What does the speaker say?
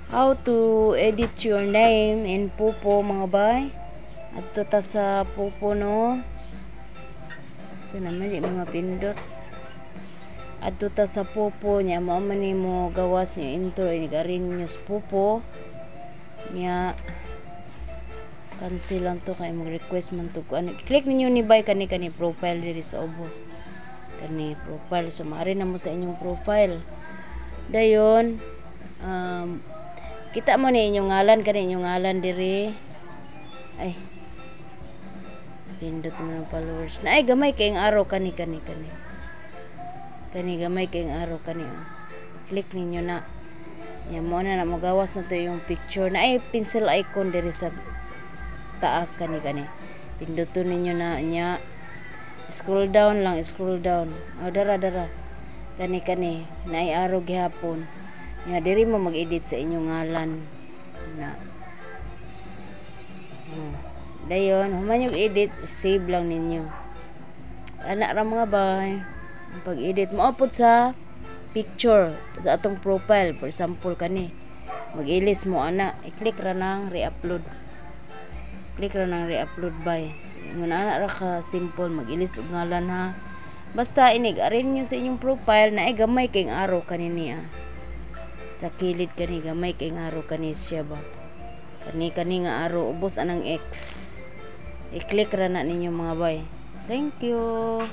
How to edit your name in Poppo, mga bay. Adto ta sa Poppo, no. Sa naman di mga pindot. Adto ta sa Poppo nya, mao man nimo gawas niyo intro ini garin niyo sa Poppo. Nya cancel lang to kay mag-request man to ko. Ano, click ninyo ni bay kani kani profile diri sa ubos. Kani profile, so maari na mo sa inyong profile. Dayon kita mo ni inyong ngalan, kani inyong ngalan diri. Ay, pindot mo ng followers na ay gamay kay arrow kani kani kani kani gamay kay arrow kani, oh. Click ninyo na ya, mo na na mogawas na to yung picture na ay pencil icon diri sa taas, kani kani. Pinduton ninyo na nya, scroll down lang, scroll down. Oh, dara dara, kani kani na ay arrow gihapon. Nya diri mo mag-edit sa inyong ngalan na. Oh. Dayon, human yung edit, save lang ninyo. Ana ra, mga bay. Ang pag-edit mo pod sa picture sa atong profile, for example kani. Mag-ilis mo ana, i-click ra nang re-upload. Click ra nang re-upload, bay. Ingon ana ra ka simple mag-ilis og ngalan, ha. Basta inig arin niyo sa inyong profile na ay gamay kay arrow kani niya. Sa kilid kani gamay kay arrow kani siya ba. Kani kani nga arrow ubos anang X. I-click ra na ninyo, mga bay. Thank you.